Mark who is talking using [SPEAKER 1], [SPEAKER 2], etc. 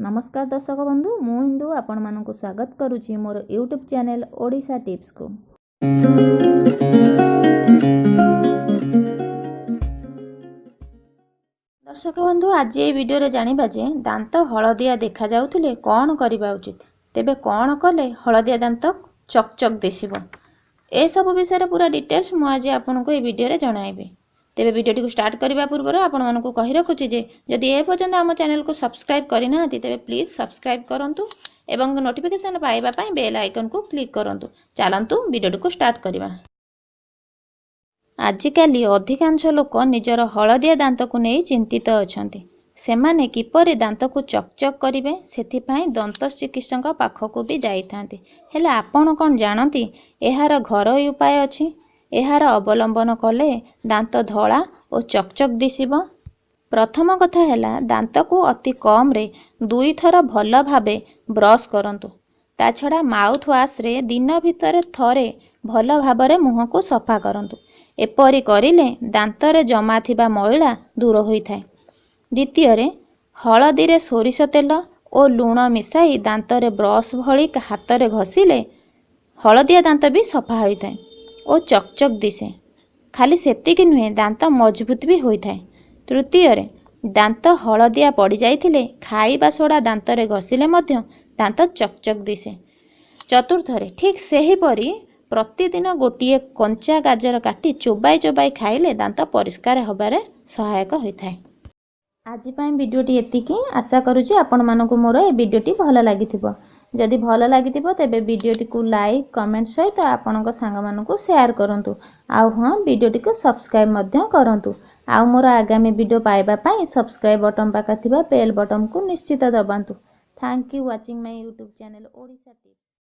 [SPEAKER 1] ନମସ୍କାର ଦର୍ଶକ ବନ୍ଧୁ, ମୁଁ ଇନ୍ଦୁ ଆପଣମାନଙ୍କୁ ସ୍ୱାଗତ କରୁଛି ମୋର ୟୁଟ୍ୟୁବ୍ ଚ୍ୟାନେଲ୍ ଓଡ଼ିଶା ଟିପ୍ସକୁ। ଦର୍ଶକ ବନ୍ଧୁ, ଆଜି ଏହି ଭିଡ଼ିଓରେ ଜାଣିବା ଯେ ଦାନ୍ତ ହଳଦିଆ ଦେଖାଯାଉଥିଲେ କ'ଣ କରିବା ଉଚିତ, ତେବେ କ'ଣ କଲେ ହଳଦିଆ ଦାନ୍ତ ଚକଚକ୍ ଦିଶିବ। ଏସବୁ ବିଷୟରେ ପୁରା ଡିଟେଲ୍ସ ମୁଁ ଆଜି ଆପଣଙ୍କୁ ଏହି ଭିଡ଼ିଓରେ ଜଣାଇବି। ତେବେ ଭିଡ଼ିଓଟିକୁ ଷ୍ଟାର୍ଟ କରିବା ପୂର୍ବରୁ ଆପଣମାନଙ୍କୁ କହି ରଖୁଛି ଯେ ଯଦି ଏ ପର୍ଯ୍ୟନ୍ତ ଆମ ଚ୍ୟାନେଲକୁ ସବସ୍କ୍ରାଇବ୍ କରିନାହାନ୍ତି, ତେବେ ପ୍ଲିଜ୍ ସବସ୍କ୍ରାଇବ୍ କରନ୍ତୁ ଏବଂ ନୋଟିଫିକେସନ୍ ପାଇବା ପାଇଁ ବେଲ୍ ଆଇକନ୍କୁ କ୍ଲିକ୍ କରନ୍ତୁ। ଚାଲନ୍ତୁ ଭିଡ଼ିଓଟିକୁ ଷ୍ଟାର୍ଟ କରିବା। ଆଜିକାଲି ଅଧିକାଂଶ ଲୋକ ନିଜର ହଳଦିଆ ଦାନ୍ତକୁ ନେଇ ଚିନ୍ତିତ ଅଛନ୍ତି। ସେମାନେ କିପରି ଦାନ୍ତକୁ ଚକଚକ୍ କରିବେ, ସେଥିପାଇଁ ଦନ୍ତ ଚିକିତ୍ସକଙ୍କ ପାଖକୁ ବି ଯାଇଥାନ୍ତି। ହେଲେ ଆପଣ କ'ଣ ଜାଣନ୍ତି, ଏହାର ଘରୋଇ ଉପାୟ ଅଛି? ଏହାର ଅବଲମ୍ବନ କଲେ ଦାନ୍ତ ଧଳା ଓ ଚକଚକ୍ ଦିଶିବ। ପ୍ରଥମ କଥା ହେଲା, ଦାନ୍ତକୁ ଅତି କମ୍ରେ ଦୁଇଥର ଭଲ ଭାବେ ବ୍ରସ୍ କରନ୍ତୁ। ତା ଛଡ଼ା ମାଉଥ୍ ୱାଶ୍ରେ ଦିନ ଭିତରେ ଥରେ ଭଲ ଭାବରେ ମୁହଁକୁ ସଫା କରନ୍ତୁ। ଏପରି କରିଲେ ଦାନ୍ତରେ ଜମା ଥିବା ମଇଳା ଦୂର ହୋଇଥାଏ। ଦ୍ୱିତୀୟରେ, ହଳଦୀରେ ସୋରିଷ ତେଲ ଓ ଲୁଣ ମିଶାଇ ଦାନ୍ତରେ ବ୍ରସ୍ ଭଳି ହାତରେ ଘଷିଲେ ହଳଦିଆ ଦାନ୍ତ ବି ସଫା ହୋଇଥାଏ ଓ ଚକଚକ୍ ଦିଶେ। ଖାଲି ସେତିକି ନୁହେଁ, ଦାନ୍ତ ମଜବୁତ ବି ହୋଇଥାଏ। ତୃତୀୟରେ, ଦାନ୍ତ ହଳଦିଆ ପଡ଼ିଯାଇଥିଲେ ଖାଇବା ସୋଡ଼ା ଦାନ୍ତରେ ଘଷିଲେ ମଧ୍ୟ ଦାନ୍ତ ଚକଚକ୍ ଦିଶେ। ଚତୁର୍ଥରେ, ଠିକ୍ ସେହିପରି ପ୍ରତିଦିନ ଗୋଟିଏ କଞ୍ଚା ଗାଜର କାଟି ଚୋବାଇ ଚୋବାଇ ଖାଇଲେ ଦାନ୍ତ ପରିଷ୍କାର ହେବାରେ ସହାୟକ ହୋଇଥାଏ। ଆଜି ପାଇଁ ଭିଡ଼ିଓଟି ଏତିକି। ଆଶା କରୁଛି ଆପଣମାନଙ୍କୁ ମୋର ଏ ଭିଡ଼ିଓଟି ଭଲ ଲାଗିଥିବ। ଯଦି ଭଲ ଲାଗିଥିବ, ତେବେ ଭିଡ଼ିଓଟିକୁ ଲାଇକ୍, କମେଣ୍ଟ ସହିତ ଆପଣଙ୍କ ସାଙ୍ଗମାନଙ୍କୁ ସେୟାର କରନ୍ତୁ। ଆଉ ହଁ, ଭିଡ଼ିଓଟିକୁ ସବସ୍କ୍ରାଇବ୍ ମଧ୍ୟ କରନ୍ତୁ। ଆଉ ମୋର ଆଗାମୀ ଭିଡ଼ିଓ ପାଇବା ପାଇଁ ସବସ୍କ୍ରାଇବ୍ ବଟନ୍ ପାଖରେ ଥିବା ବେଲ୍ ବଟନ୍କୁ ନିଶ୍ଚିତ ଦବାନ୍ତୁ। Thank you watching my YouTube channel Odisha tips.